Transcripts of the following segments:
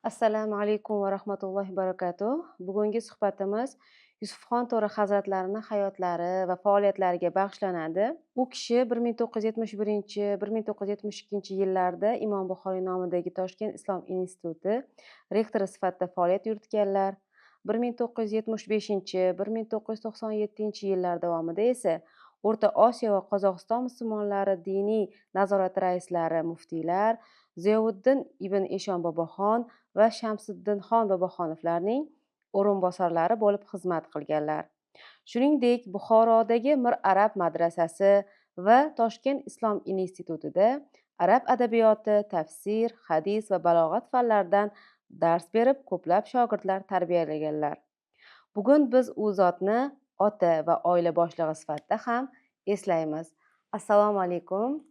Assalomu alaykum va rahmatullohi va barakatuh. Bugungi suhbatimiz Yusufxon To'ra hazratlarini hayotlari va faoliyatlariga bag'ishlanadi. U kishi 1971, 1972 yillarda Imom Buxoriy nomidagi Toshkent Islom instituti rektori sifatida faoliyat yuritganlar. 1975, 1997 yillar davomida esa O'rta Osiyo va Qozog'iston musulmonlari diniy nazorati raislari muftiylar Ziyovuddin ibn Eshon Boboxon va Shamsiddinxon Boboxonovlarning o'rinbosarlari bo'lib xizmat qilganlar. Shuningdek, Buxorodagi Mir Arab madrasasi va Toshkent Islom institutida arab adabiyoti, tafsir, hadis va balog'at fanlaridan dars berib, ko'plab shogirdlar tarbiyalaganlar. Bugun biz u zotni ota va oila boshlig'i sifatida ham eslaymiz. Assalomu alaykum.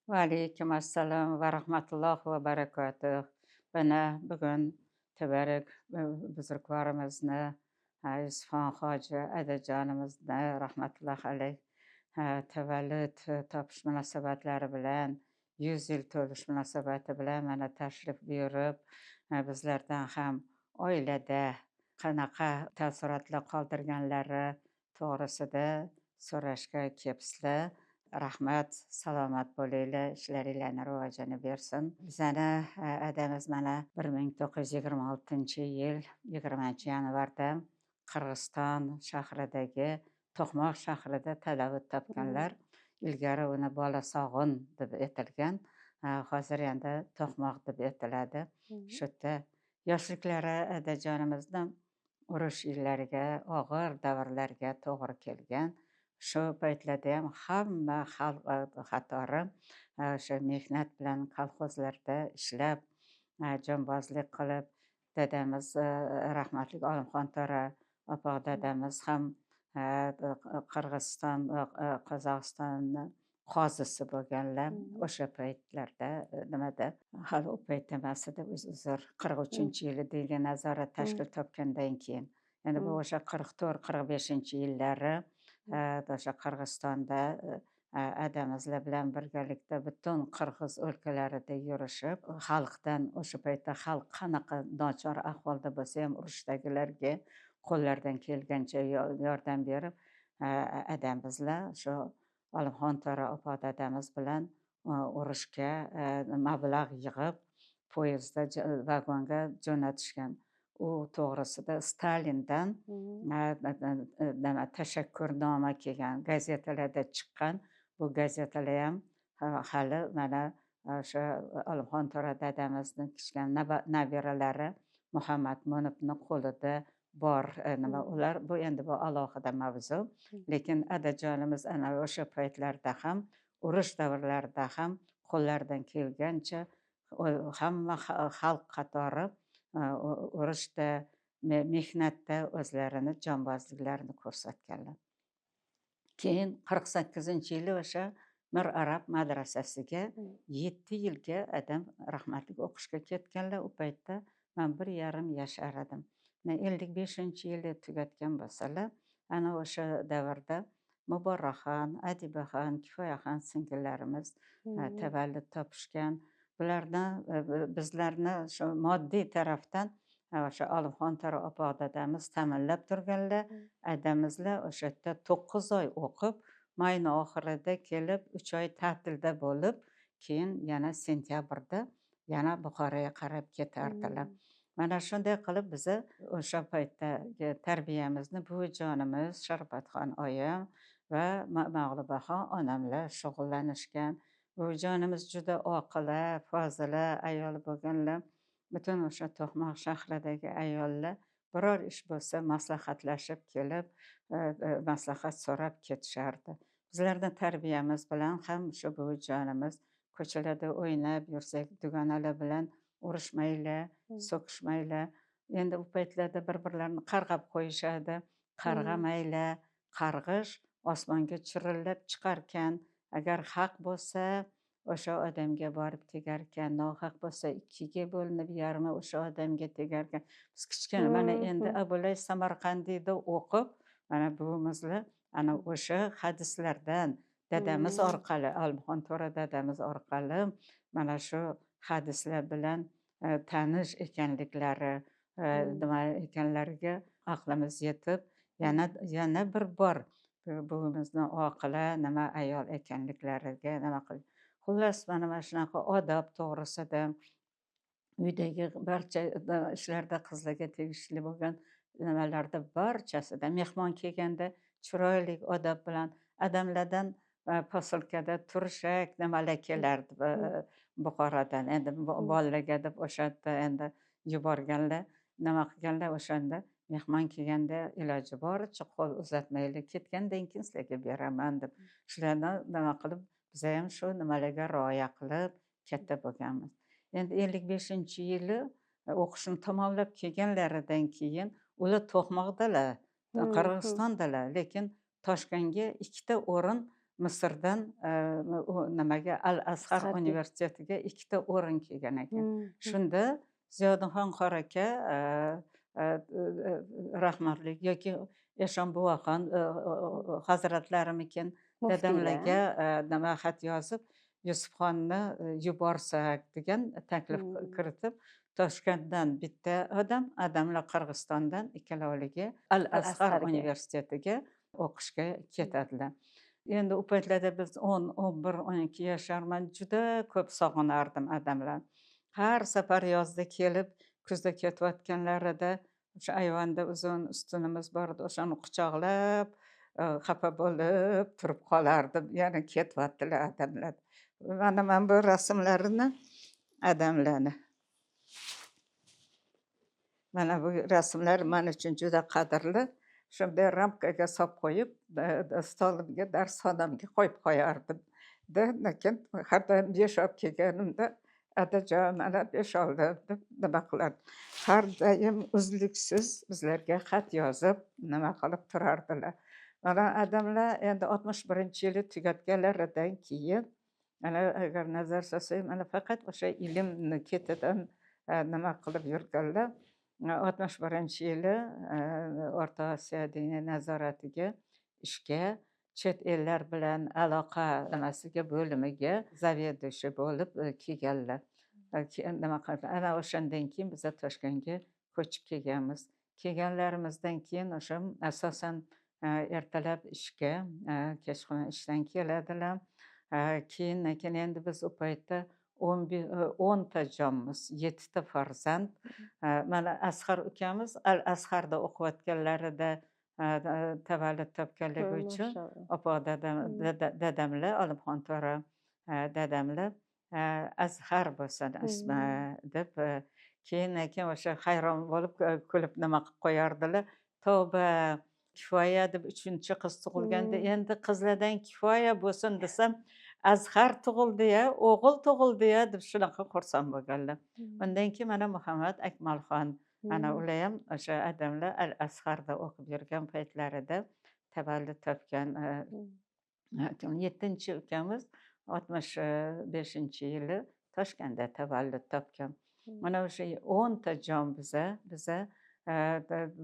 Va alaykum assalom va rahmatullohi va barakatuh. Mana bugun tabarrak buzrukvorimizni, Yusufxon hoji adajonimizni rahmatullohi alayh tavallud topish munosabatlari bilan 100 yil to'lish munosabati bilan mana tashrif buyurib, bizlardan ham oilada qanaqa taassurotlar qoldirganlari to'g'risida so'rashga kelibsizlar. Rahmat, salomat bo'linglar, ishlaringlarni rivojini bersin. Bizani adamiz mana 1926 yil 20 yanvarda Qirg'iziston shahridagi To'qmoq shahrida tavallud topganlar. Ilgari uni Bolasog'in deb aytilgan, hozir endi To'qmoq deb aytiladi. Shu yerda yoshliklari adajonimizni urush yillariga, og'ir davrlarga to'g'ri kelgan. Shu paytlarda ham hamma xalq qatori o'sha mehnat bilan kolxozlarda ishlab, jonbozlik qilib, dadamiz, rahmatli Olimxon to'ra opoq dadamiz ham Qirg'iziston, Qozog'istonni qozisi bo'lganlar o'sha paytlarda. Nimada, hali u payt emas edi, uzr, 43-yili diniy nazorat tashkil topgandan keyin, endi bu o'sha 44, 45 yillari o'sha Qirg'izistonda adamizlar bilan birgalikda butun qirg'iz o'lkalarida yurishib, xalqdan, o'sha paytda xalq qanaqa nochor ahvolda bo'lsa ham, urushdagilarga qo'llaridan kelgancha yordam berib, adamizlar shu Olimxon to'ra opa dadamiz bilan urushga mablag' yig'ib, poyezdda vagonga jo'natishgan. U to'g'risida Stalindan nima, tashakkurnoma kelgan, gazetalarda chiqqan. Bu gazetalar ham hali mana o'sha Olimxon to'ra dadamizni kichkina nabiralari Muhammad Munibni qo'lida bor. Nima, ular bu endi bu alohida mavzu, lekin adajonimiz ana o'sha paytlarda ham, urush davrlarida ham qo'llaridan kelgancha hamma xalq qatori urushda, mehnatda o'zlarini jonbozliklarini ko'rsatganlar. Keyin 48-yili o'sha Mir Arab madrasasiga 7 yilga adam rahmatli o'qishga ketganlar. U paytda man 1,5 yashar edim. 55-yili tugatgan bo'lsalar, ana o'sha davrda Muborakxon, Adibaxon, Kifoyaxon singillarimiz tavallud topishgan. Bularni, bizlarni shu moddiy tarafdan o'sha Olimxon to'ra opoq dadamiz ta'minlab turganlar. Adamizlar o'sha yerda 9 oy o'qib, mayni oxirida kelib, 3 oy ta'tilda bo'lib, keyin yana sentyabrda yana Buxoroga qarab ketardilar. Mana shunday qilib biza o'sha paytdagi tarbiyamizni buvijonimiz Sharbatxon oyim va Mag'lubaxon onamlar shug'ullanishgan. Buvijonimiz juda oqila, fozila ayol bo'lganlar. Butun o'sha To'qmoq shahridagi ayollar biror ish bo'lsa, maslahatlashib kelib, maslahat so'rab ketishardi. Bizlarni tarbiyamiz bilan ham shu buvijonimiz. Ko'chalarda o'ynab yursak, dugonalar bilan urushmanglar, so'kishmanglar, endi u paytlarda bir birlarini qarg'ab qo'yishadi, qarg'amanglar, qarg'ish osmonga chirillab chiqarkan, agar haq bo'lsa, o'sha odamga borib tegarkan, nohaq bo'lsa, ikkiga bo'linib, yarmi o'sha odamga tegarkan. Biz kichkina mana endi Abulay Samarqandiyda o'qib, mana buvimizlar ana o'sha hadislardan dadamiz orqali, Olimxon to'ra dadamiz orqali mana shu hadislar bilan tanish ekanliklari, nima ekanlariga aqlimiz yetib, yana bir bor buvimizni oqila nima ayol ekanliklariga nima qil. Xullas, mana shunaqa odob to'g'risida, uydagi barcha ishlarda qizlarga tegishli bo'lgan nimalarda barchasida mehmon kelganda chiroyli odob bilan odamlardan posilkada turshak nimalar kelardi Buxorodan. Endi bolalarga deb o'sha yerda endi yuborganlar, nima qilganlar o'shanda mehmon kelganda iloji boricha qo'l uzatmaylik, ketgandan keyin sizlarga beraman deb shularni nima qilib, biza ham shu nimalarga rioya qilib katta bo'lganmiz. Endi 55-yili o'qishni tamomlab kelganlaridan keyin ular To'qmoqdalar, Qirg'izistondalar, lekin Toshkentga 2ta o'rin Misrdan nimaga Al-Azhar universitetiga 2ta o'rin kelgan ekan. Shunda Ziyodxon qori aka rahmatli yoki Eshon buvaxon hazratlarimikin dadamlarga nima xat yozib, Yusufxonni yuborsak degan taklif kiritib, Toshkentdan bitta odam, odamlar Qirg'izistondan ikkalovligi Al-Azhar universitetiga o'qishga ketadilar. Endi u paytlarda biz 10, 11, 12 yasharman, juda ko'p sog'inardim odamlar. Har safar yozda kelib, kuzda ketayotganlarida o'sha ayvonda uzun ustunimiz bor edi, o'shani quchoqlab, xafa bo'lib turib qolardim. Yana ketyaptilar odamlar. Mana men bu rasmlarini odamlarni. Mana bu rasmlar men uchun juda qadrli. Shunday ramkaga solib qo'yib, stolimga, darsxonamga qo'yib qo'yardim. Lekin har doim 5 olib kelganimda, adajon, mana 5 oldim deb nima qilardim. Har doim uzluksiz bizlarga xat yozib, nima qilib turardilar. Mana odamlar endi 61-yili tugatganlaridan keyin, mana agar nazar solsak, mana faqat o'sha ilmni ketidan nima qilib yurganlar. 61-yili O'rta Osiyo diniy nazoratiga ishga, chet ellar bilan aloqa nimasiga bo'limiga zaveduvchi bo'lib kelganlar. Nima qildi? Ana o'shandan keyin biz Toshkentga ko'chib kelganmiz. Kelganlarimizdan keyin o'sha asosan ertalab ishga, kechqurun ishdan keladilar. Keyin endi biz u paytda 10ta jonmiz, 7ta farzand. Mana Asqar ukamiz Al-Azharda o'qiyotganlarida tavallud topganligi uchun opa dadamlar, Olimxon to'ra dadamlar Azhar bo'lsin ismi deb, keyin o'sha hayron bo'lib kulib nima qilib qo'yardilar. Tavba, Kifoya deb 3-chi qiz tug'ilganda, endi qizlardan Kifoya bo'lsin desam, Azhar tug'ildi-ya, o'g'il tug'ildi-ya deb shunaqa xursand bo'lganlar. Undan keyin mana Muhammad Akmalxon, ana ular ham o'sha odamlar Al-Azharda o'qib yurgan paytlarida tavallud topgan. 7-chi ukamiz 65-yili Toshkentda tavallud topgan. Mana o'sha 10ta jon biza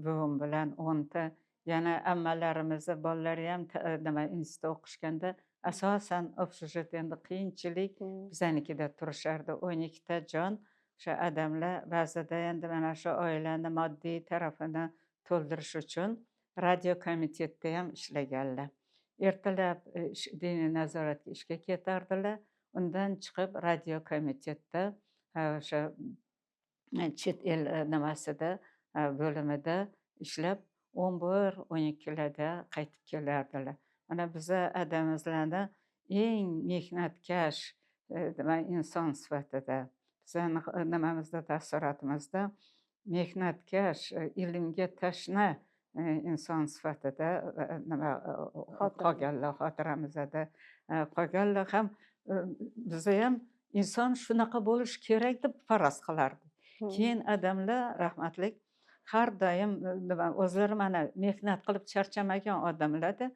buvim bilan 10ta, yana ammalarimizni bolalari ham nima institutda o'qishganda asosan общежитие endi qiyinchilik bizanikida turishardi. 12ta jon o'sha odamlar ba'zida endi mana shu oilani moddiy tarafini to'ldirish uchun radio komitetda ham ishlaganlar. Ertalab diniy nazoratga ishga ketardilar, undan chiqib radio komitetda o'sha chet el nimasida bo'limida ishlab 11-12larda qaytib kelardilar. Mana biza adamizlarni eng mehnatkash inson sifatida, bizani nimamizda, taassurotimizda mehnatkash, ilmga tashna inson sifatida nima qolganlar, xotiramizda qolganlar ham. Biza ham inson shunaqa bo'lishi kerak deb faraz qilardik. Keyin odamlar rahmatlik har doim nima o'zlari mana mehnat qilib charchamagan odamlarda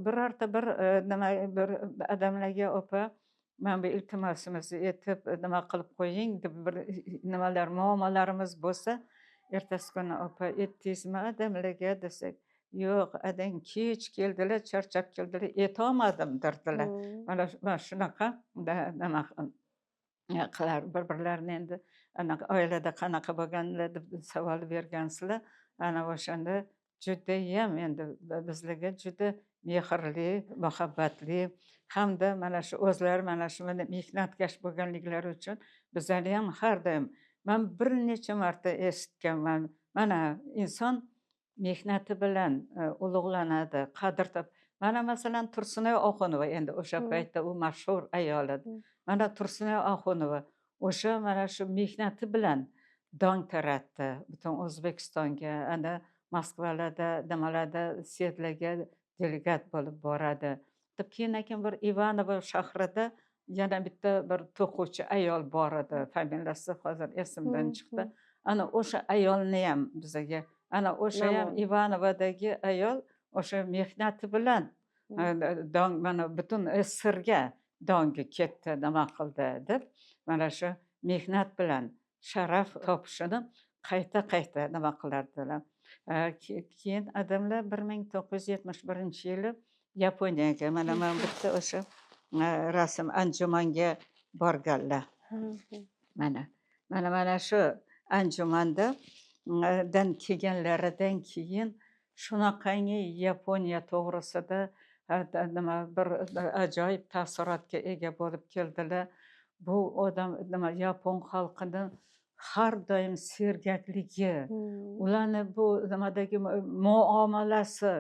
birorta bir nima bir odamlarga opa mana bu iltimosimizni aytib nima qilib qo'ying deb bir nimalar muammolarimiz bo'lsa, ertasi kuni opa aytdingizmi odamlarga desak, yo'q adang kech keldilar, charchab keldilar, aytolmadim derdilar. Mana shunaqa nima qilar bir-birlarini endi Anaqa oilada qanaqa bo'lganlar deb savol bergansizlar. Ana o'shanda judayam endi bizlarga juda mehrli, muhabbatli hamda mana shu o'zlari mana shu mehnatkash bo'lganliklari uchun bizlarni ham har doim man bir necha marta eshitganman. Mana inson mehnati bilan ulug'lanadi, qadr top. Mana masalan Tursunoy Oxunova, endi o'sha paytda u mashhur ayol edi. Mana Tursunoy Oxunova o'sha mana shu mehnati bilan dong taratdi butun O'zbekistonga, ana Moskvalarda, nimalarda, sedlarga delegat bo'lib boradi. Deb keyin bir Ivanovo shahrida yana bitta bir to'quvchi ayol bor edi, familiyasi hozir esimdan chiqdi. Ana o'sha ayolni ham bizaga, ana o'sha ham Ivanovadagi ayol o'sha mehnati bilan dong mana butun SSRga dongi ketdi, nima qildi deb mana shu mehnat bilan sharaf topishini qayta-qayta nima qilardilar. Keyin adamlar 1971-yili Yaponiyaga, mana man bitta o'sha rasm anjumanga borganlar. Mana mana shu anjumanda dan kelganlaridan keyin shunaqangi Yaponiya to'g'risida nima bir ajoyib taassurotga ega bo'lib keldilar. Bu odam nima yapon xalqini har doim sergakligi, ularni bu nimadagi muomalasi,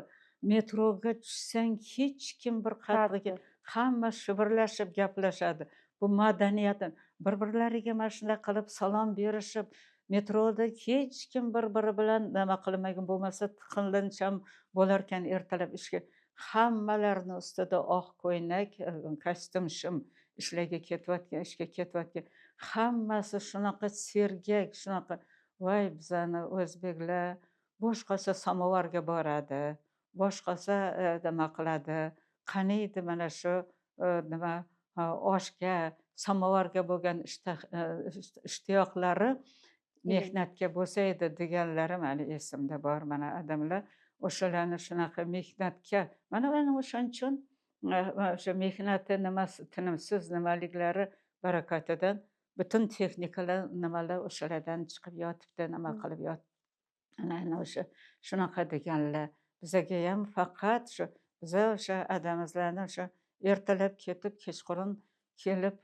metroga tushsang hech kim bir qattiq, hamma shivirlashib gaplashadi. Bu madaniyati, bir-birlariga mana shunday qilib salom berishib, metroda hech kim bir-biri bilan nima qilmagan, bo'lmasa tiqinlinch ham bo'larkan ertalab ishga. Hammalarini ustida oq ko'ylak, kostyum shim ishlarga ketayotgan, ishga ketayotgan. Hammasi shunaqa sergak, shunaqa voy bizani o'zbeklar boshqasi samovarga boradi, boshqasi nima qiladi. Qaniydi mana shu nima oshga, samovarga bo'lgan ishtiyoqlari mehnatga bo'lsa edi deganlari mani esimda bor. Mana odamlar o'shalarni shunaqa mehnatga, mana o'shaning uchun o'sha mehnati nimasi tinimsiz nimaliklari barakatidan butun texnikalar nimalar o'shalardan chiqib yotibdi, nima qilib yotibdi. Ana o'sha shunaqa deganlar. Bizaga ham faqat shu biza o'sha adamizlarni o'sha ertalab ketib kechqurun kelib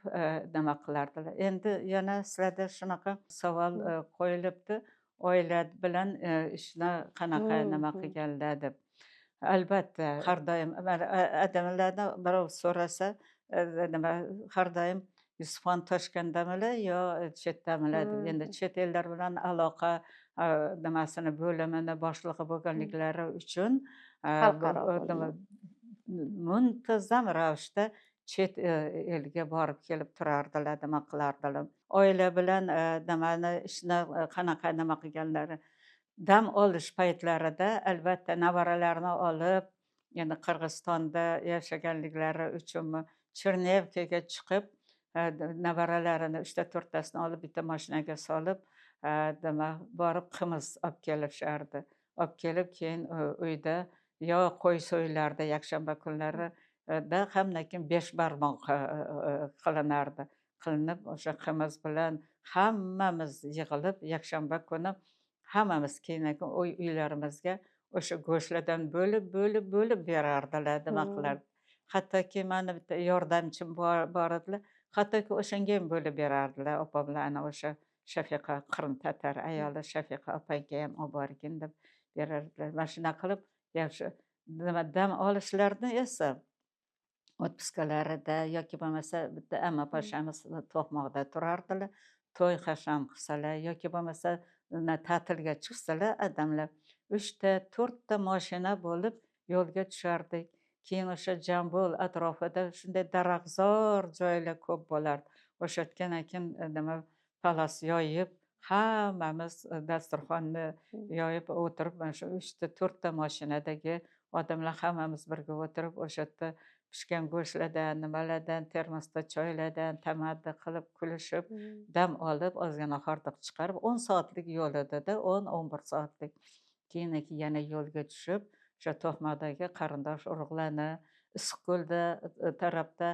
nima qilardilar. Endi yana sizlarda shunaqa savol qo'yilibdi, oila bilan ishni qanaqa nima qilganlar deb. Albatta har doim odamlardan birov so'rasa nima har doim Yusufxon Toshkentdamilar yo chetdamilar deb. Endi chet ellar bilan aloqa nimasini bo'limini boshlig'i bo'lganliklari uchun muntazam ravishda chet elga borib kelib turardilar, nima qilardilar. Oila bilan nimani ishni qanaqa nima qilganlari, dam olish paytlarida albatta nevaralarini olib, endi Qirg'izistonda yashaganliklari uchunmi Chernevkaga chiqib nevaralarini 3-4tasini olib bitta mashinaga solib nima borib qimiz olib kelishardi. Olib kelib keyin uyda yo qo'y so'yilardi yakshanba kunlari da, hamdan keyin 5 barmoq qilinardi. Qilinib o'sha qimiz bilan hammamiz yig'ilib yakshanba kuni hammamiz keyin uylarimizga o'sha go'shtlardan bo'lib bo'lib bo'lib berardilar, nima qilardi. Hattoki mani bitta yordamchim bor edilar, hattoki o'shanga ham bo'lib berardilar opam bilan. Ana o'sha Shafiqa Qrim tatar ayoli Shafiqa opangga ham olib borgin deb berardilar. Mana shunaqa qilib yaxshi nima dam olishlarini esa otpuskalarida yoki bo'lmasa bitta amma poshamiz to'qmoqda turardilar, to'y hasham qilsalar yoki bo'lmasa ta'tilga chiqsalar odamlar 3-4ta mashina bo'lib yo'lga tushardik. Keyin o'sha Jambul atrofida shunday daraxtzor joylar ko'p bo'lardi. O'sha yerga keyin nima palas yoyib hammamiz dasturxonni yoyib o'tirib mana shu 3-4ta mashinadagi odamlar hammamiz birga o'tirib o'sha yerda pishgan go'shtlardan, nimalardan, termosda choylardan tamaddi qilib kulishib dam olib ozgina hordiq chiqarib 10 soatlik yo'l edida, 10-11 soatlik. Keyin yana yo'lga tushib o'sha To'qmoqdagi qarindosh urug'larni, Issiqko'lda tarafda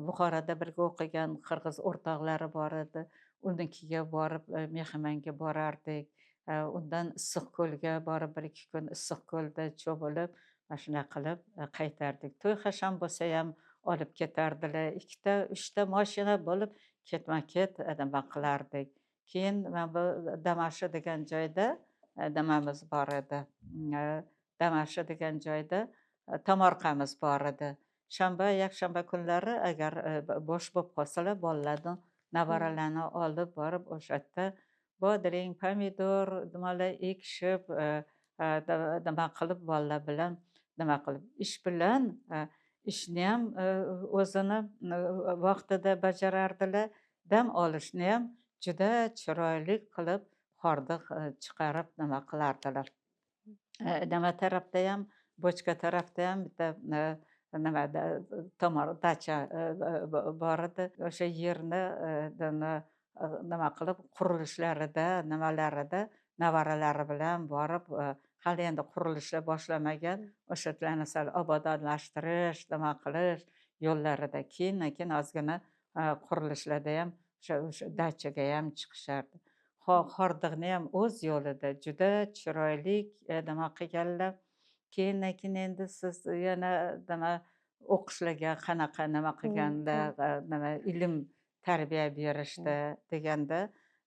Buxoroda birga o'qigan qirg'iz o'rtoqlari bor edi. Unikiga borib mehmonga borardik. Undan Issiqko'lga borib 1-2 kun Issiqko'lda cho'milib, mana shunaqa qilib qaytardik. To'y hasham bo'lsa ham olib ketardilar. 2ta, 3ta mashina bo'lib ketma-ket nima qilardik. Keyin mana bu Damashi degan joyda nimamiz bor edi. Damashi degan joyda tomorqamiz bor edi. Shanba, yakshanba kunlari agar bo'sh bo'lib qolsalar, bolalarni, nevaralarni olib borib o'sha yerda bodring, pomidor nimalar ekishib, nima qilib bolalar bilan nima qilib ish bilan ishni ham o'zini vaqtida bajarardilar, dam olishni ham juda chiroyli qilib hordiq chiqarib nima qilardilar. Nima tarafda ham, bochka tarafda ham bitta nima tomor dacha bor edi. O'sha yerni nima qilib qurilishlarida, nimalarida nevaralari bilan borib, hali endi qurilishlar boshlamagan, o'sha yerlarni sal obodonlashtirish, nima qilish yo'llarida keyin ozgina qurilishlarda ham o'sha dachaga ham chiqishardi. Hordiqni ham o'z yo'lida juda chiroyli nima qilganlar. Keyin endi siz yana nima o'qishlarga qanaqa nima qilganlar, nima ilm tarbiya berishda deganda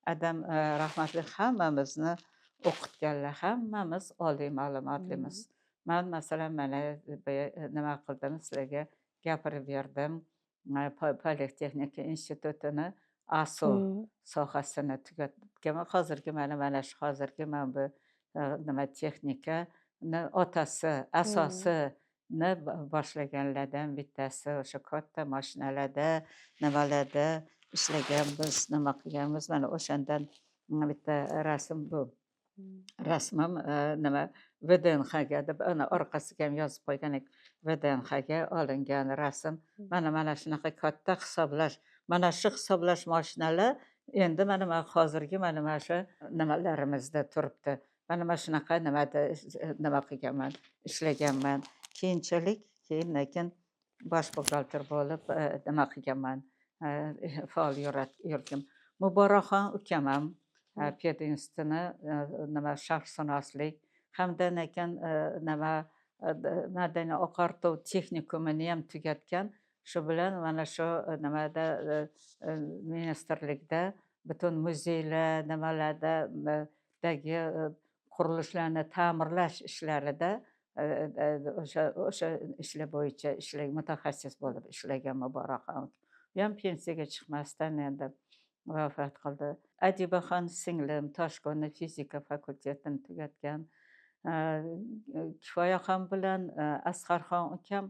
adam rahmatli hammamizni o'qitganlar, hammamiz oliy ma'lumotlimiz. Man masalan mana nima qildim, sizlarga gapirib berdim. Politexnika institutini ASO sohasini tugatganman. Hozirgi mana shu hozirgi mana bu nima texnikani otasi, asosini boshlaganlardan bittasi, o'sha katta mashinalarda, nimalarda ishlaganmiz, nima qilganmiz. Mana o'shandan bitta rasm bu. Rasmim nima VDNXga deb ana orqasiga ham yozib qo'ygan ekan. VDNXga olingan rasm. Mana shunaqa katta hisoblash, mana shu hisoblash mashinalar endi mana hozirgi mana shu nimalarimizda turibdi. Mana shunaqa nimada nima qilganman, ishlaganman. Keyinchalik, keyin bosh buxgalter bo'lib nima qilganman, faol yurgan. Muborakxon ukam ham pedinstitutini nima sharqshunoslik hamda lekin nima madaniy oqartuv texnikumini ham tugatgan. Shu bilan mana shu nimada ministrlikda butun muzeylar nimalarda dagi qurilishlarni ta'mirlash ishlarida o'sha ishlar bo'yicha mutaxassis bo'lib ishlagan Muborakxon. U ham pensiyaga chiqmasdan endi vafot qildi. Adibaxon singlim Toshkentni fizika fakultetini tugatgan. Kifoyaxon bilan Asqarxon ukam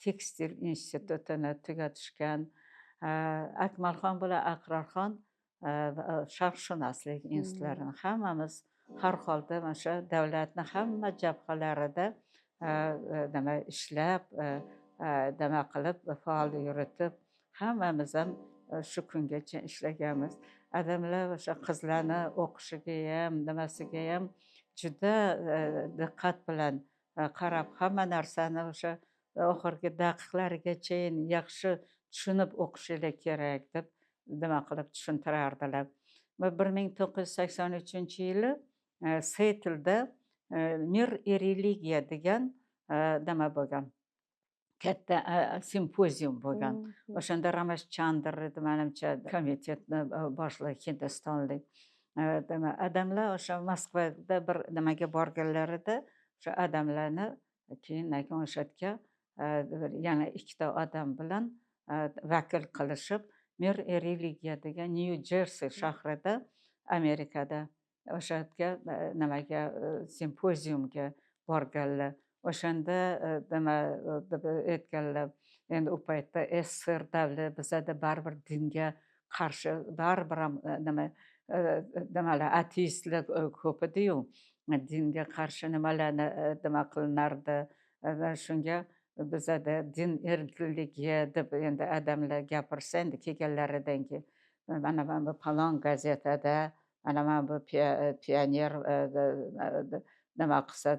tekstil institutini tugatishgan. Akmalxon bilan Aqrorxon sharqshunoslik institutlarini hammamiz har holda mana shu davlatni hamma jabhalarida nima ishlab, nima qilib faol yuritib hammamiz ham shu kungacha ishlaganmiz. Adamlar o'sha qizlarni o'qishiga ham, nimasiga ham juda diqqat bilan qarab, hamma narsani o'sha oxirgi daqiqlarigacha yaxshi tushunib o'qishinglar kerak deb nima qilib tushuntirardilar. Va 1983-yili Seattle'da Mir и религия degan nima bo'lgan, katta simpozium bo'lgan. O'shanda Ramesh Chandr edi manimcha komitetni boshlig'i, hindistonlik. Adamlar o'sha Moskvada bir nimaga borganlarida o'sha odamlarni keyin o'sha yerga yana ikkita odam bilan vakil qilishib Mir и религия degan Nyu Jersi shahrida, Amerikada o'sha yerga nimaga simpoziumga borganlar. O'shanda nima deb aytganlar, endi u paytda SSR davri bizada baribir dinga qarshi baribir ham nima nimalar ateistlar ko'p ediyu, dinga qarshi nimalarni nima qilinardi. Shunga bizada din erkinligi deb endi odamlar gapirsa, endi kelganlaridan keyin mana bu falon gazetada, mana bu pioner nima qilsa,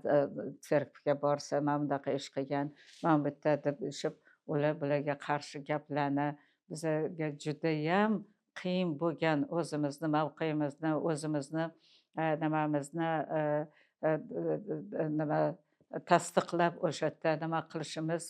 sirkga borsa mana bunaqa ish qilgan, mana bu yerda deb ishib, ular bularga qarshi gaplarni bizga judayam qiyin bo'lgan o'zimizni mavqeimizni, o'zimizni nimamizni nima tasdiqlab o'sha yerda nima qilishimiz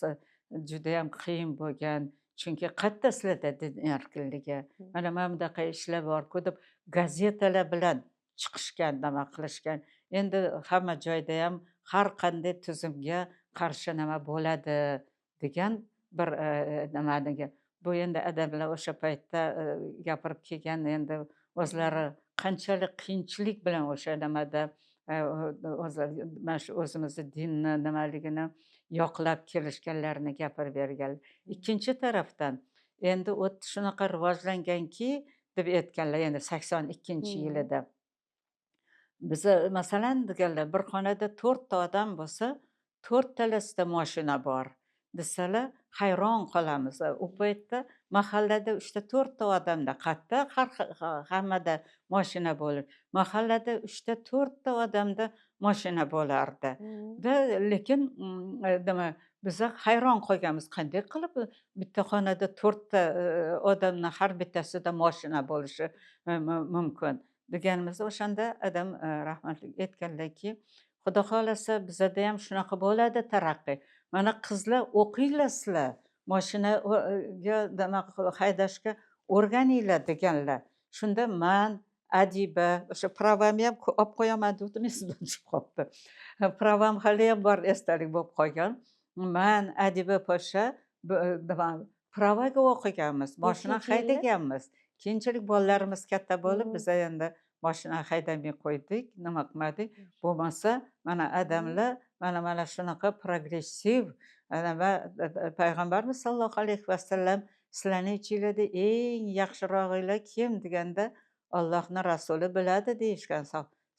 judayam qiyin bo'lgan. Chunki qayerda sizlarda din erkinligi, mana bunaqa ishlar borku deb gazetalar bilan chiqishgan, nima qilishgan. Endi hamma joyda ham har qanday tuzumga qarshi nima bo'ladi degan bir nima degan. Bu endi adamlar o'sha paytda gapirib kelgan, endi o'zlari qanchalik qiyinchilik bilan o'sha nimada o'zlari mana shu o'zimizni dinni nimaligini yoqlab kelishganlarini gapirib bergan. Ikkinchi tarafdan endi u shunaqa rivojlanganki deb aytganlar, endi 82-yilida. Biza masalan deganlar, bir xonada 4 ta odam bo'lsa, 4 talasida mashina bor desalar hayron qolamiz. U paytda mahallada 3 ta 4 ta odamda qayerda har hammada mashina bo'lib, mahallada 3 ta 4 ta odamda mashina bo'lardi. Da lekin nima biza hayron qolganmiz, qanday qilib bitta xonada 4 ta odamni har bittasida mashina bo'lishi mumkin deganimizda, o'shanda adam rahmatli aytganlarki, xudo xohlasa bizada ham shunaqa bo'ladi taraqqiy. Mana qizlar o'qinglar, sizlar mashinaga nima haydashga o'rganinglar deganlar. Shunda man Adiba o'sha pravamni ham olib qo'yaman degandim, esimdan tushib qolibdi. Pravam haliyam bor, esdalik bo'lib qolgan. Man Adiba Pasha nima pravaga o'qiganmiz, mashina haydaganmiz. Keyinchalik bolalarimiz katta bo'lib, biza endi mashina haydamay qo'ydik, nima qilmadik. Bo'lmasa mana adamlar mana shunaqa progressiv va payg'ambarimiz sollallohu alayhi vasallam sizlarning ichinglarda eng yaxshirog'inglar kim deganda Allohning rasuli biladi deyishgan.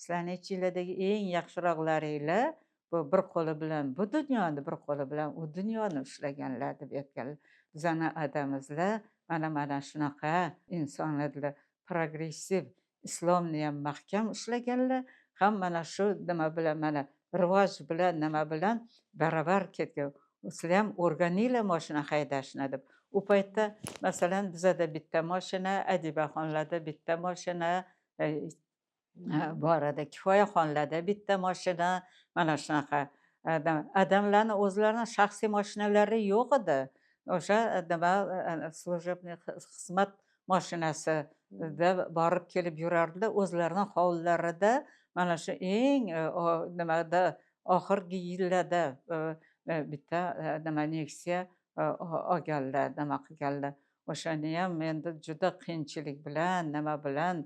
Sizlarning ichinglardagi eng yaxshiroqlaringlar bu bir qo'li bilan bu dunyoni, bir qo'li bilan u dunyoni ushlaganlar deb aytganlar. Bizani adamizlar mana shunaqa inson edilar, progressiv islomni ham mahkam ushlaganlar, ham mana shu nima bilan, mana rivoj bilan nima bilan baravar ketgan. Sizlar ham o'rganinglar mashina haydashni deb. U paytda masalan bizada bitta mashina, Adibaxonlarda bitta mashina bor edi, Kifoyaxonlarda bitta mashina, mana shunaqa. Odamlarni o'zlarini shaxsiy mashinalari yo'q edi. O'sha nima служебный xizmat mashinasida borib kelib yurardilar. O'zlarini hovlilarida mana shu eng nimada oxirgi yillarda bitta nima Nexia olganlar, nima qilganlar. O'shani ham endi juda qiyinchilik bilan, nima bilan,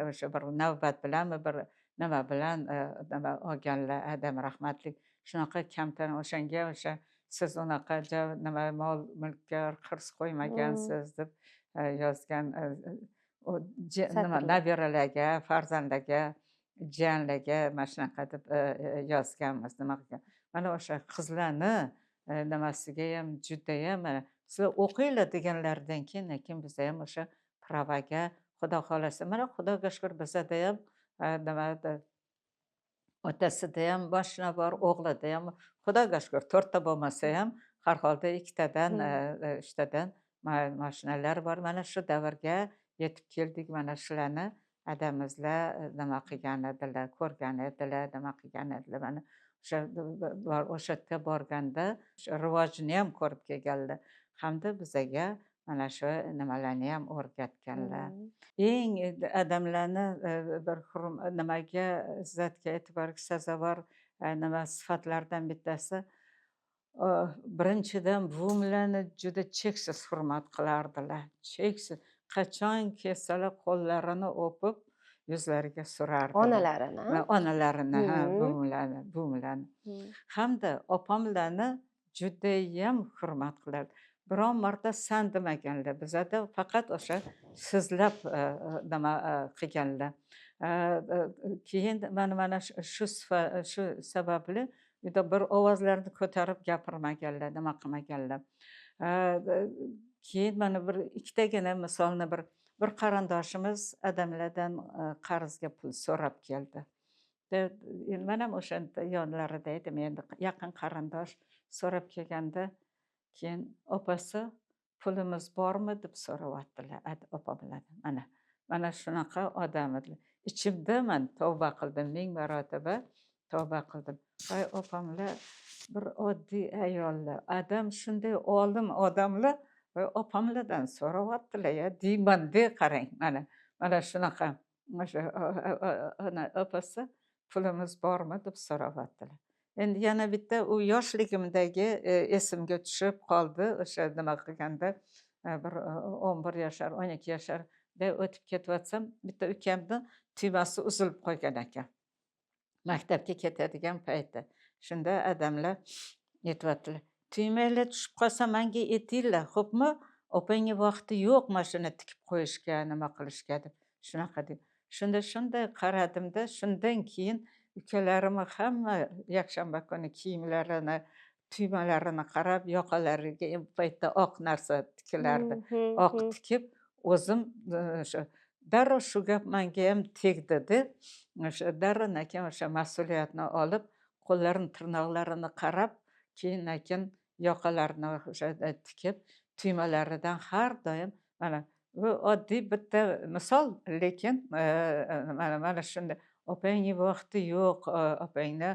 o'sha bir navbat bilanmi, bir nima bilan nima olganlar adam rahmatli. Shunaqa kamtar o'shanga o'sha siz unaqa nima mol mulkka hirs qo'ymagansiz deb yozgan nima nabiralarga, farzandlarga, jiyanlarga mana shunaqa deb yozganmiz, nima qilgan. Mana o'sha qizlarni nimasiga ham judayam sizlar o'qinglar deganlaridan keyin biza ham o'sha pravaga xudo xohlasa, mana xudoga shukur bizada ham nimada otasida ham mashina bor, o'g'lida ham xudoga shukur 4 ta bo'lmasa ham har holda 2tadan, 3tadan mashinalar bor. Mana shu davrga yetib keldik. Mana shularni adamizlar nima qilgan edilar, ko'rgan edilar, nima qilgan edilar. Mana o'sha o'sha yerga borganda rivojini ham ko'rib kelganlar hamda bizaga mana shu nimalarni ham o'rgatganlar. Eng odamlarni bir nimaga izzatga, e'tiborga sazovor nima sifatlardan bittasi, birinchidan buvimlarni juda cheksiz hurmat qilardilar. Cheksiz. Qachon kelsalar qo'llarini o'pib yuzlariga surardilar. Onalarini? Onalarini, ha, buvimlarni. Hamda opamlarni judayam hurmat qilardi. Biron marta san demaganlar. Bizada faqat o'sha sizlab nima qilganlar. Keyin mana shu sababli uyda bir ovozlarini ko'tarib gapirmaganlar, nima qilmaganlar. Keyin mana bir ikkitagina misolni bir qarindoshimiz adamlardan qarzga pul so'rab keldi. Men ham o'shanda yonlarida edim, endi yaqin qarindosh so'rab kelganda keyin opasi Pulimiz bormi deb so'rayaptilar opamlardan. Mana shunaqa odam edilar. Ichimda man tavba qildim, 1000 marotaba tavba qildim. Voy opamlar bir oddiy ayollar, adam shunday olim odamlar, voy opamlardan so'rayaptilar ya deyman-da, qarang, mana shunaqa o'sha opasi pulimiz bormi deb so'rayaptilar. Endi yana bitta u yoshligimdagi esimga tushib qoldi, o'sha nima qilganda bir 11 yashar, 12 yasharda o'tib ketyotsam, bitta ukamni tuymasi uzilib qolgan ekan. Maktabga ketadigan payti. Shunda adamlar aytyaptilar, tuymanglar tushib qolsa menga aytinglar, xo'pmi? Opangga vaqti yo'q mashina tikib qo'yishga, nima qilishga deb. Shunaqa deb. Shunda shunday qaradimda, shundan keyin ukalarimni hamma yakshanba kuni kiyimlarini, tuymalarini qarab, yoqalariga u paytda oq narsa tikilardi. Oq tikib, o'zim o'sha darrov shu gap menga ham tegdi-da. O'sha darrov keyin o'sha mas'uliyatni olib, qo'llarini, tirnoqlarini qarab, keyin yoqalarini o'sha tikib, tuymalaridan har doim mana bu oddiy bitta misol, lekin mana shunday opangning vaqti yo'q, opangni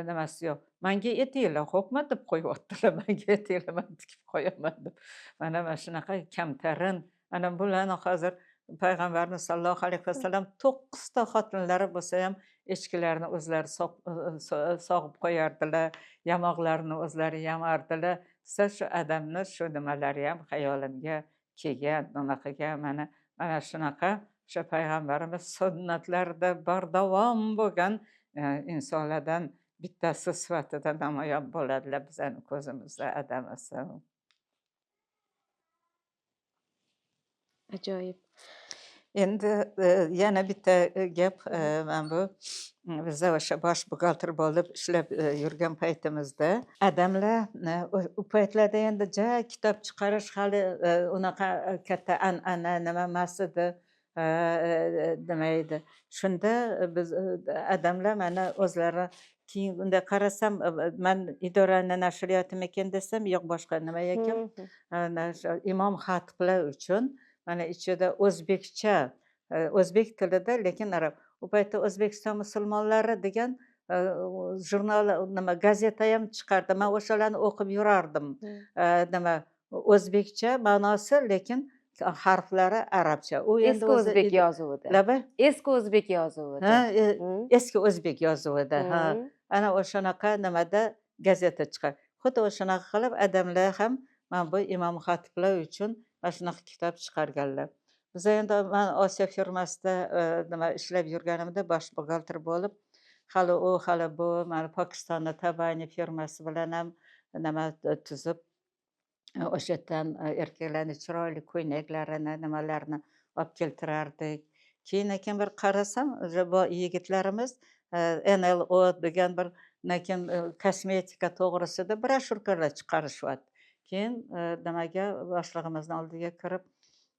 nimasi yo'q. Menga aytinglar, xo'pmi deb qo'yyaptilar, menga aytinglar, men tikib qo'yaman deb. Mana shunaqa kamtarin. Ana bularni hozir payg'ambarimiz sollallohu alayhi vasallam 9 ta xotinlari bo'lsa ham echkilarni o'zlari sog'ib qo'yardilar, yamoqlarini o'zlari yamardilar. Siz shu odamni shu nimalari ham xayolimga kelgan, nima qilgan, mana shunaqa o'sha payg'ambarimiz sunnatlarida bardavom bo'lgan insonlardan bittasi sifatida namoyon bo'ladilar bizning ko'zimizda adamisi. Ajoyib. Endi yana bitta gap, mana bu bizda o'sha bosh buxgalter bo'lib ishlab yurgan paytimizda adamlar u paytlarda endi ja kitob chiqarish hali unaqa katta an'ana nima emas edi, nima edi. Shunda biz adamlar mana o'zlari keyin unday qarasam, man idorani nashriyotimikin desam, yo'q, boshqa nima ekan. Imom xatiblar uchun mana ichida o'zbekcha, o'zbek tilida, lekin arab. U paytda O'zbekiston musulmonlari degan jurnal, nima, gazeta ham chiqardi. Men o'shalarni o'qib yurardim. Nima, o'zbekcha ma'nosi, lekin harflari arabcha. U endi eski o'zbek yozuvida. Laba? Eski o'zbek yozuvida. Ha, eski o'zbek yozuvida, ha. Ana o'shanaqa nimada gazeta chiqar. Xuddi o'shanaqa qilib odamlar ham mana bu imom xatiblar uchun mana shunaqa kitob chiqarganlar. Biz endi man Osiyo firmasida nima ishlab yurganimda bosh buxgalter bo'lib, hali u, hali bu mana Pokistonni Tabani firmasi bilan ham nima tuzib, o'sha yerdan erkaklarni chiroyli ko'ynaklarini, nimalarni olib keltirardik. Keyin ekan bir qarasam, o'sha bu yigitlarimiz NLO degan bir lekin kosmetika to'g'risida broshurkalar chiqarishyapti. Keyin nimaga boshlig'imizni oldiga kirib,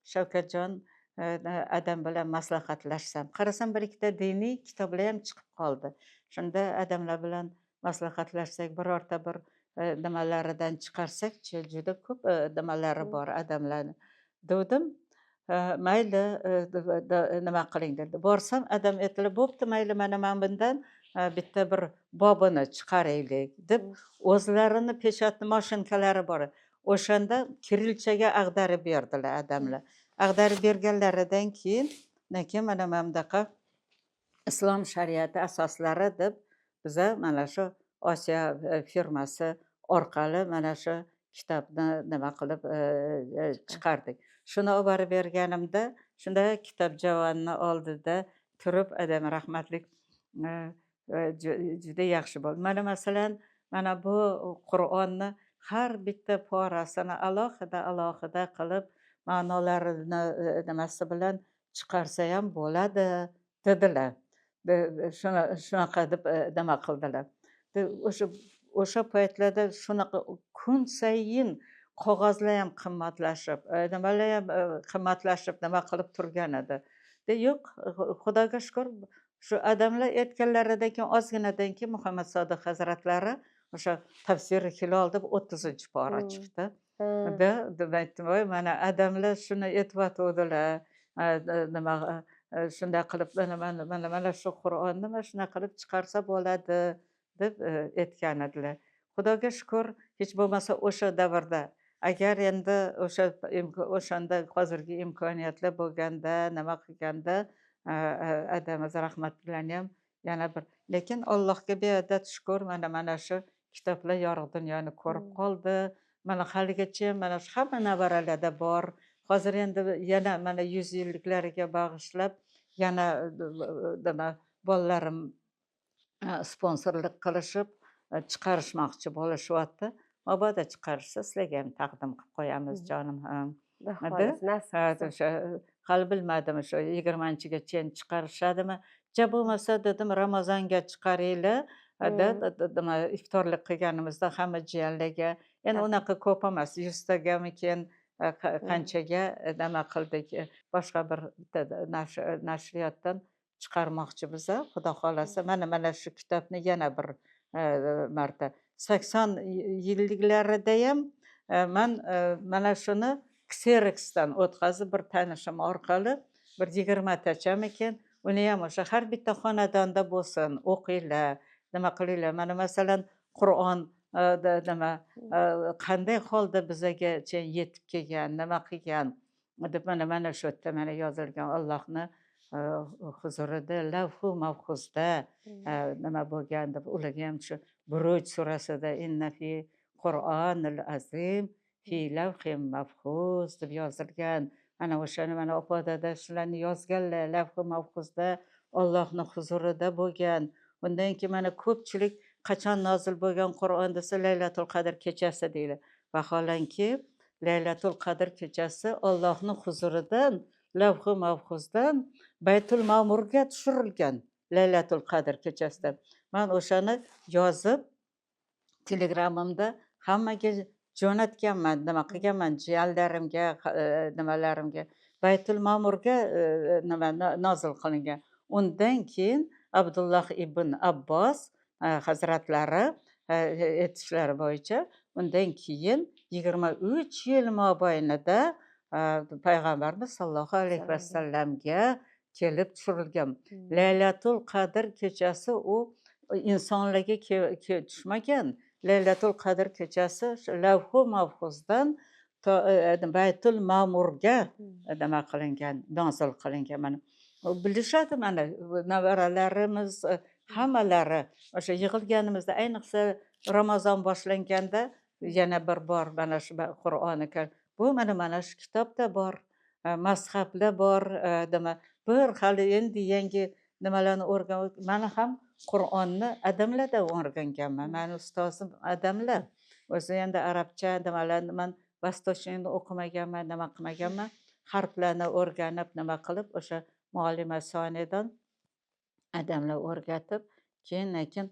Shavkatjon adam bilan maslahatlashsam, qarasam bir ikkita diniy kitoblar ham chiqib qoldi. Shunda adamlar bilan maslahatlashsak, birorta bir nimalaridan chiqarsak, juda ko'p nimalari bor adamlarni. Dedim, mayli, nima qiling dedi. Borsam adam aytdilar, bo'pti, mayli, mana men bundan bitta bir bobini chiqaraylik deb o'zlarini pechatni mashinkalari bor. O'shanda kirilchaga ag'darib berdilar adamlar. Ag'darib berganlaridan keyin mana bunaqa islom shariati asoslari deb biza mana shu Osiyo firmasi orqali mana shu kitobni nima qilib chiqardik. Shuni olib borib berganimda, shunda kitob javonni oldida turib adam rahmatlik juda yaxshi bo'ldi. Mana masalan, mana bu Qur'onni har bitta porasini alohida alohida qilib ma'nolarini nimasi bilan chiqarsa ham bo'ladi dedilar. Shunaqa deb nima qildilar. O'sha paytlarda shunaqa kun sayin qog'ozlar ham qimmatlashib, nimalar ham qimmatlashib nima qilib turgan edi. Yo'q, Xudoga shukur, shu odamlar aytganlaridan keyin ozginadan keyin Muhammad Sodiq hazratlari o'sha tafsiri Hilol deb 30-pora chiqdi. Deb aytdim, voy mana adamlar shuni aytyotgandilar, nima shunday qilib mana mana mana shu Qur'onni mana shunaqa qilib chiqarsa bo'ladi deb aytgan edilar. Xudoga shukur, hech bo'lmasa o'sha davrda, agar endi o'sha o'shanda hozirgi imkoniyatlar bo'lganda, nima qilganda, adamiz rahmat bilan ham yana bir, lekin Allohga beadad shukur, mana mana shu kitoblar yorug' dunyoni ko'rib qoldi. Mana haligacha mana shu hamma navaralarda bor. Hozir endi yana mana 100 yilliklariga bag'ishlab yana nima bolalarim sponsorlik qilishib chiqarishmoqchi bo'lishyapti. Mabodo chiqarishsa sizlarga ham taqdim qilib qo'yamiz, jonim. Nasib. O'sha hali bilmadim, o'sha 20-gacha chiqarishadimi? Ja bo'lmasa dedim, Ramazonga chiqaringlar. Nima iftorlik qilganimizda hamma jiyanlarga, endi unaqa ko'p emas, 100 tagamikin qanchaga nima qildik, boshqa bir bitta nashriyotdan chiqarmoqchi biza, Xudo xohlasa. Mana mana shu kitobni yana bir marta 80 yilliklarida ham man mana shuni kseroksdan o'tkazib bir tanishim orqali bir 20tachamikin, uni ham o'sha har bitta xonadonda bo'lsin, o'qinglar, nima qilinglar. Mana masalan Qur'on nima qanday holda bizagacha yetib kelgan, nima qilgan deb mana mana shu yerda mana yozilgan, Allohni huzurida lavhu mahfuzda nima bo'lgan deb. Ularga ham shu Buruj surasida inna fi Qur'onil azim fi lavhin mahfuz deb yozilgan. Ana o'shani mana opa dada shularni yozganlar, lavhi mahfuzda Allohning huzurida bo'lgan. Undan keyin mana ko'pchilik qachon nozil bo'lgan Qur'on desa Laylatul Qadr kechasi deydi. Vaholanki Laylatul Qadr kechasi Allohning huzuridan lavhi mahfuzdan Baytul Ma'murga tushirilgan Laylatul Qadr kechasida. Men o'shani yozib Telegramimda hammaga jo'natganman, nima qilganman, jiyanlarimga, nimalarimga. Baytul Ma'murga nima nozil qilingan. Undan keyin Abdulloh ibn Abbos hazratlari aytishlari bo'yicha undan keyin 23 yil mobaynida payg'ambarimiz sollallohu alayhi vasallamga kelib tushirilgan. Laylatul Qadr kechasi u insonlarga tushmagan. Laylatul Qadr kechasi lavhu mahfuzdan Baytul Ma'murga nima qilingan, nozil qilingan. Mana bilishadi, mana nevaralarimiz hammalari o'sha yig'ilganimizda, ayniqsa Ramazon boshlanganda yana bir bor mana shu Qur'oni Karim, bu mana mana shu kitobda bor, mazhablar bor, nima bir hali endi yangi nimalarni o'rgan. Mana ham Qur'onni adamlardan o'rganganman. Mani ustozim adamlar. O'zi endi arabcha nimalarni man восточныйni o'qimaganman, nima qilmaganman. Harflarni o'rganib, nima qilib, o'sha muallima soniyadan adamlar o'rgatib, keyin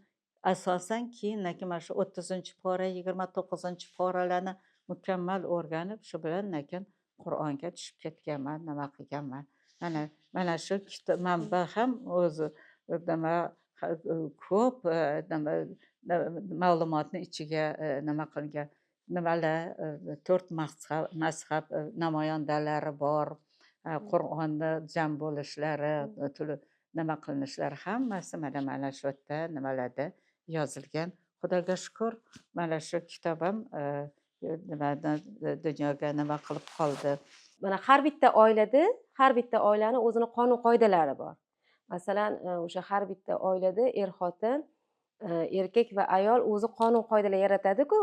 asosan keyin mana shu 30-pora, 29-poralarni mukammal o'rganib, shu bilan keyin Qur'onga tushib ketganman, nima qilganman. Mana mana shu kitob manba ham o'zi nima ko'p ma'lumotni ichiga nima qilgan. Nimalar 4 mazhab namoyandalari bor, Qur'onni jam bo'lishlari, nima qilinishlari hammasi mana mana shu yerda nimalarda yozilgan. Xudoga shukur, mana shu kitob ham nimadan dunyoga nima qilib qoldi. Mana har bitta oilada, har bitta oilani o'zini qonun qoidalari bor. Masalan, o'sha har bitta oilada er-xotin, erkak va ayol o'zi qonun qoidalar yaratadi-ku.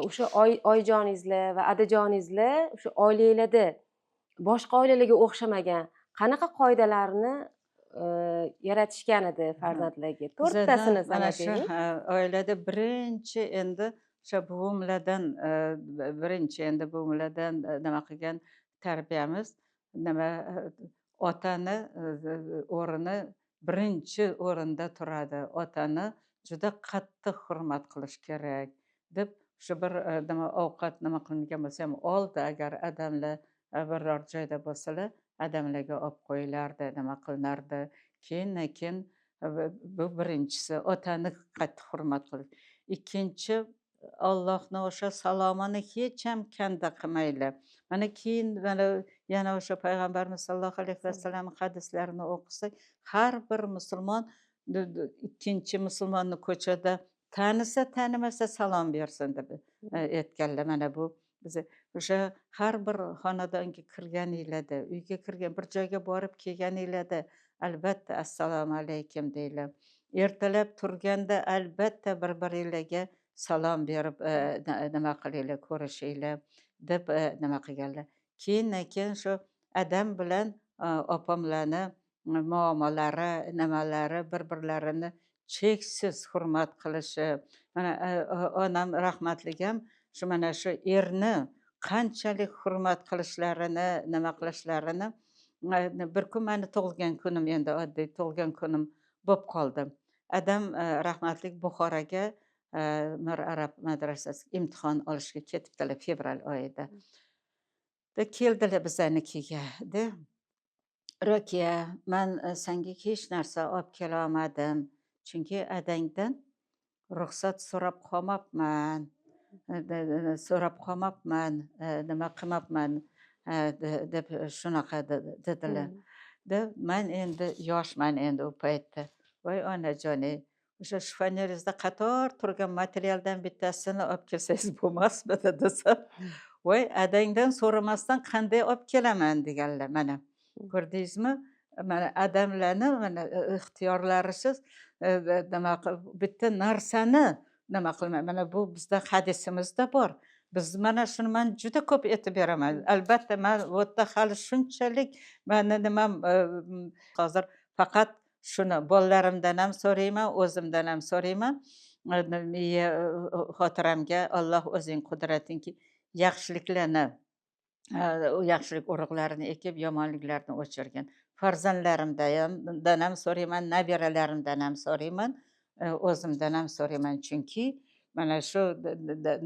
O'sha oyijoningizlar va adajoningizlar o'sha oilalarda boshqa oilalarga o'xshamagan qanaqa qoidalarni yaratishgan edi farzandlarga? To'rttasini mana shu sanab bering. Oilada birinchi endi o'sha buvimlardan, birinchi endi buvimlardan nima qilgan tarbiyamiz, nima otani o'rni birinchi o'rinda turadi. Otani juda qattiq hurmat qilish kerak deb shu bir nima ovqat nima qilingan bo'lsa ham oldi, agar adamlar biror joyda bo'lsalar adamlarga olib qo'yilardi, nima qilinardi. Keyin bu birinchisi otani qattiq hurmat qilish. Ikkinchi Allohni o'sha salomini hech ham kanda qilmanglar. Mana keyin mana yana o'sha payg'ambarimiz sollallohu alayhi vasallam hadislarini o'qisak, har bir musulmon ikkinchi musulmonni ko'chada tanisa tanimasa salom bersin deb aytganlar. Mana bu biza o'sha har bir xonadonga kirganinglarda, uyga kirgan, bir joyga borib kelganinglarda albatta assalomu alaykum deylar. Ertalab turganda albatta bir biringlarga salom berib nima qilinglar, ko'rishinglar deb nima qilganlar. Keyin shu adam bilan opamlarni muomalari, nimalari, bir birlarini cheksiz hurmat qilishi. Mana onam rahmatlik ham shu mana shu erni qanchalik hurmat qilishlarini, nima qilishlarini bir kun mani tug'ilgan kunim, endi oddiy tug'ilgan kunim bo'lib qoldi. Adam rahmatlik Buxoroga Mir Arab madrasasiga imtihon olishga ketibdilar fevral oyida. De keldilar bizanikiga. De Rokiya, man senga hech narsa olib kelolmadim, chunki adangdan ruxsat so'rab qolmabman, so'rab qolmabman, nima qilmabman deb shunaqa dedilar. De man endi yoshman endi u paytda. Voy onajon, o'sha shifoneringizda qator turgan materialdan bittasini olib kelsangiz bo'lmasmidi desam, voy adangdan so'ramasdan qanday olib kelaman deganlar. Mana ko'rdingizmi, mana adamlarni mana ixtiyorlarisiz nima qilib bitta narsani nima qilmay. Mana bu bizda hadisimizda bor. Biz mana shuni man juda ko'p aytib beraman. Albatta man bu yerda hali shunchalik mani nimam hozir faqat shuni bolalarimdan ham so'rayman, o'zimdan ham so'rayman. Miya xotiramga Alloh o'zing qudratingki yaxshiliklarni, yaxshilik urug'larini ekib, yomonliklarni o'chirgin. Farzandlarimdan ham so'rayman, nabiralarimdan ham so'rayman, o'zimdan ham so'rayman. Chunki mana shu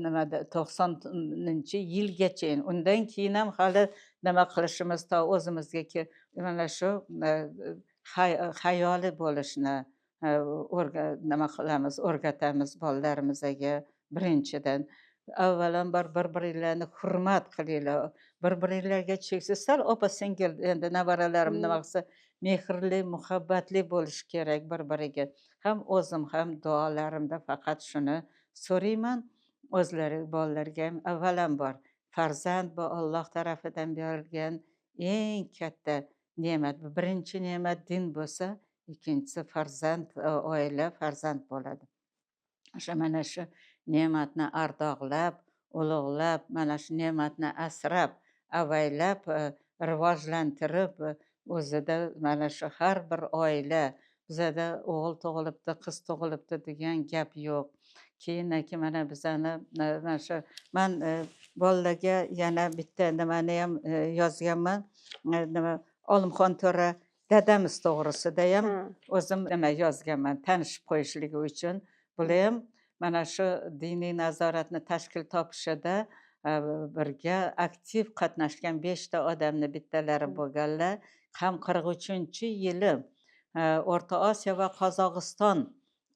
nimada 90-yilgacha, undan keyin ham hali nima qilishimiz to o'zimizga mana shu xayoli bo'lishni nima qilamiz, o'rgatamiz bolalarimizga. Birinchidan avvalambor bir biringlarni hurmat qilinglar, bir biringlarga cheksiz sal opa singil endi nevaralarim nima qilsa mehrli, muhabbatli bo'lish kerak bir biriga. Ham o'zim ham duolarimda faqat shuni so'rayman o'zlari bolalarga ham. Avvalambor farzand bu Alloh tarafidan berilgan eng katta ne'mat. Birinchi ne'mat din bo'lsa, ikkinchisi farzand, oila, farzand bo'ladi. O'sha mana shu ne'matni ardoqlab, ulug'lab, mana shu ne'matni asrab, avaylab, rivojlantirib, o'zida mana shu har bir oila, bizada o'g'il tug'ilibdi, qiz tug'ilibdi degan gap yo'q. Keyin mana bizani mana shu man bolalarga yana bitta nimani ham yozganman, nima Olimxon to'ra dadamiz to'g'risida ham o'zim nima yozganman, tanishib qo'yishligi uchun. Bular ham mana shu diniy nazoratni tashkil topishida birga aktiv qatnashgan 5 ta odamni bittalari bo'lganlar. Ham 43-yili O'rta Osiyo va Qozog'iston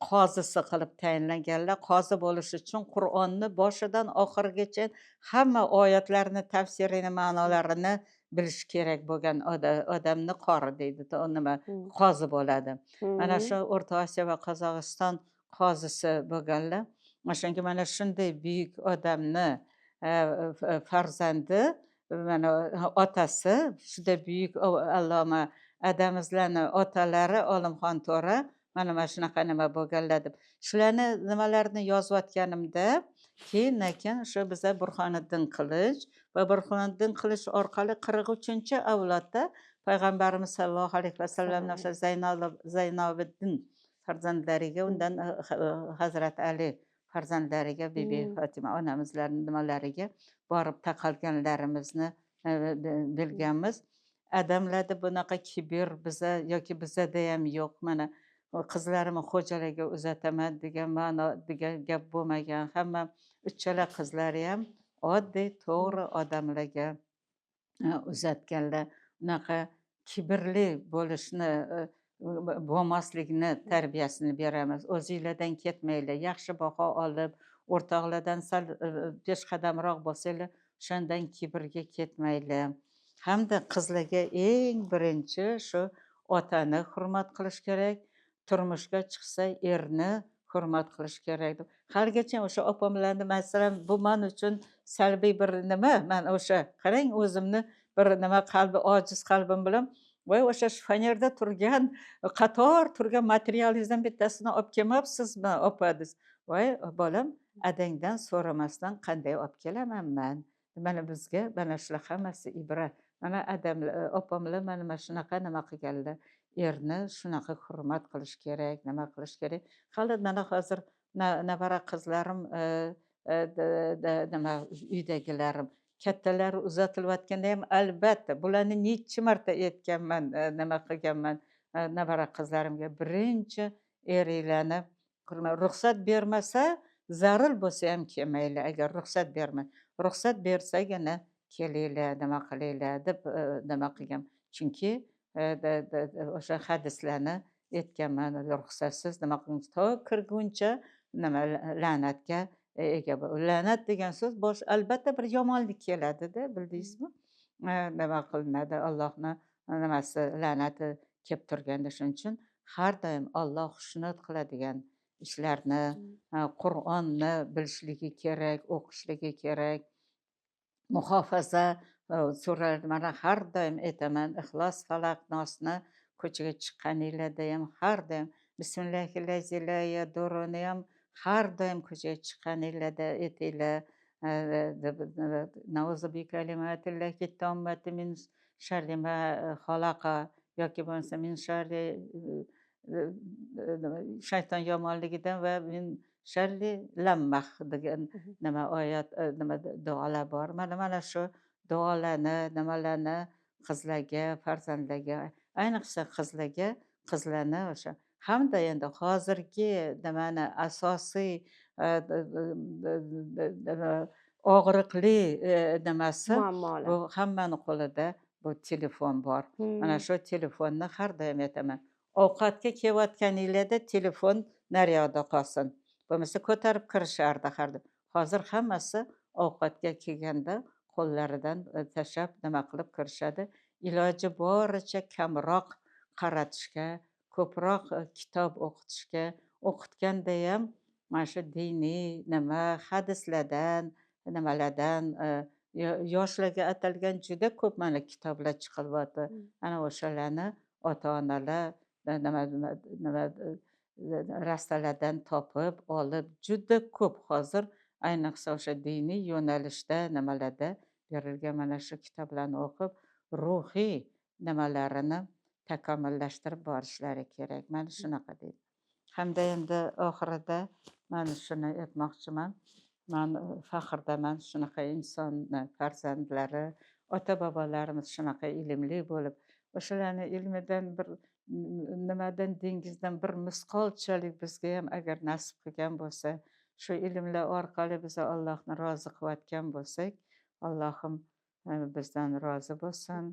qozisi qilib tayinlanganlar. Qozi bo'lish uchun Qur'onni boshidan oxirigacha hamma oyatlarni tafsirini, ma'nolarini bilish kerak bo'lgan odamni qori deydi, nima qozi bo'ladi. Mana shu O'rta Osiyo va Qozog'iston qozisi bo'lganlar. O'shanga mana shunday buyuk odamni farzandi, mana otasi shunday buyuk alloma adamizlarni otalari Olimxon to'ra mana shunaqa nima bo'lganlar deb shularni nimalarni yozayotganimda keyin shu biza Burhoniddin Qilich va Burhoniddin Qilich orqali 43-avlodda payg'ambarimiz sollallohu alayhi vasallamni o'sha Zaynobiddin farzandlariga, undan Hazrat Ali farzandlariga, Bibi Fotima onamizlarning nimalariga borib taqalganlarimizni bilganmiz. Adamlarda bunaqa kibr biza yoki bizada ham yo'q. Mana qizlarimni xo'jalarga uzataman degan ma'no degan gap bo'lmagan. Hamma uchala qizlari ham oddiy to'g'ri odamlarga uzatganlar. Unaqa kibrli bo'lishni bo'lmaslikni tarbiyasini beramiz. O'zinglardan ketmanglar, yaxshi baho olib O'rtoqlardan sal peshqadamroq bo'lsanglar, o'shandan kibrga ketmanglar. Hamda qizlarga eng birinchi shu otani hurmat qilish kerak, turmushga chiqsa erni hurmat qilish kerak deb. Haligacha o'sha opamlarni, masalan, bu men uchun salbiy bir nima, men o'sha qarang o'zimni bir nima qalbi ojiz qalbim bilan voy o'sha shifonerda turgan qator turgan materialingizdan bittasini olib kelmabsizmi opa desa, voy bolam adangdan so'ramasdan qanday olib kelaman man? Mana bizga mana shular hammasi ibrat. Mana adamlar, opamlar mana shunaqa nima qilganlar. Erni shunaqa hurmat qilish kerak, nima qilish kerak. Hali mana hozir navara qizlarim, nima uydagilarim, kattalari uzatilayotganda ham albatta bularni necha marta aytganman, nima qilganman navara qizlarimga, birinchi eringlarni ruxsat bermasa zarur bo'lsa ham kelmanglar, agar ruxsat berma, ruxsat bersagina kelinglar, nima qilinglar deb nima qilgan. Chunki o'sha hadislarni aytganman, ruxsatsiz nima qilguncha to kirguncha nima la'natga ega. La'nat degan so'z bosh albatta bir yomonlik keladida, bildingizmi? Nima qilinadi, Allohni nimasi la'nati kelib turganda. Shuning uchun har doim Alloh xushnud qiladigan ishlarni, Qur'onni bilishligi kerak, o'qishligi kerak. Muhofaza suralarni mana har doim aytaman, Ixlos, Falaq, Nosni ko'chaga chiqqaninglarda ham har doim Bismillahillazi la yadurruni ham har doim ko'chaga chiqqaninglarda aytinglar. Nauzu bi kalimatillahi tommati min sharri ma xalaqa yoki bo'lmasa min sharri shayton yomonligidan va min sharri lammah degan nima oyat, nima duolar bor. Mana shu duolarni, nimalarni qizlarga, farzandlarga, ayniqsa qizlarga, qizlarni o'sha hamda endi hozirgi nimani asosiy og'riqli nimasi bu hammani qo'lida bu telefon bor. Mana shu telefonni har doim aytaman. Ovqatga kelayotganinglarda telefon naryoqda qolsin. Bo'lmasa ko'tarib kirishardi har doim. Hozir hammasi ovqatga kelganda qo'llaridan tashlab nima qilib kirishadi. Iloji boricha kamroq qaratishga, ko'proq kitob o'qitishga, o'qitganda ham mana shu diniy nima hadislardan, nimalardan yoshlarga atalgan juda ko'p mana kitoblar chiqilyapti. Ana o'shalarni ota-onalar nima rastalardan topib olib juda ko'p hozir ayniqsa o'sha diniy yo'nalishda nimalarda berilgan mana shu kitoblarni o'qib ruhiy nimalarini takomillashtirib borishlari kerak. Mana shunaqa deydi. Hamda endi oxirida mana shuni aytmoqchiman. Man faxrdaman shunaqa insonni farzandlari, ota-bobolarimiz shunaqa ilmli bo'lib, o'shalarni ilmidan bir nimadan dengizdan bir misqolchalik bizga ham agar nasib qilgan bo'lsa, shu ilmlar orqali biz Allohni rozi qilayotgan bo'lsak, Allohim bizdan rozi bo'lsin.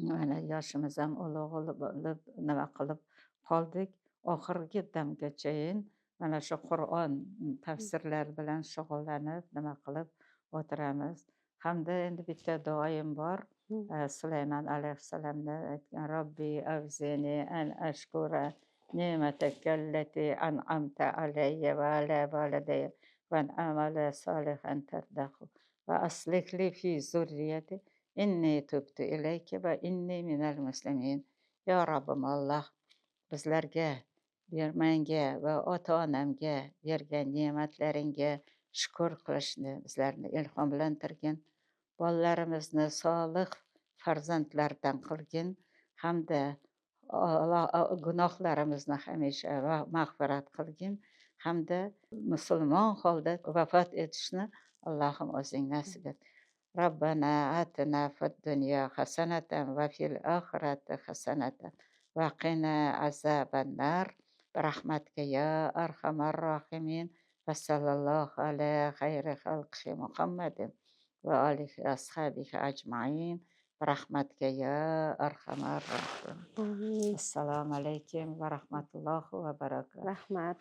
Mana yoshimiz ham ulug' bo'lib nima qilib qoldik. Oxirgi damgachayin mana shu Qur'on tafsirlari bilan shug'ullanib nima qilib o'tiramiz. Hamda endi bitta duoyim bor. Sulaymon alayhissalomni aytgan Robbi avzini an ashkura ni'mataka allati an'amta alayya va ala validayya va an a'mala salihan tardahu va aslih li fi zurriyati inni tubtu ilayka va inni minal muslimin. Ya Robbim Alloh, bizlarga, menga va ota-onamga bergan ne'matlaringga shukr qilishni bizlarni ilhomlantirgin. Bolalarimizni solih farzandlardan qilgin hamda gunohlarimizni hamisha mag'firat qilgin hamda musulmon holda vafot etishni Allohim o'zing nasib et. Robbana atina fid dunya hasanatan va fil oxirati hasanatan va qina azaban nar. Rahmatga ya arhamar rohimin. Va sallallohu ala xayri xalqi Muhammadin va alihi ashabihi ajmain. Rahmatga ya arhamar rohimin. Assalomu alaykum va rahmatullohi va barakatuh. Rahmat.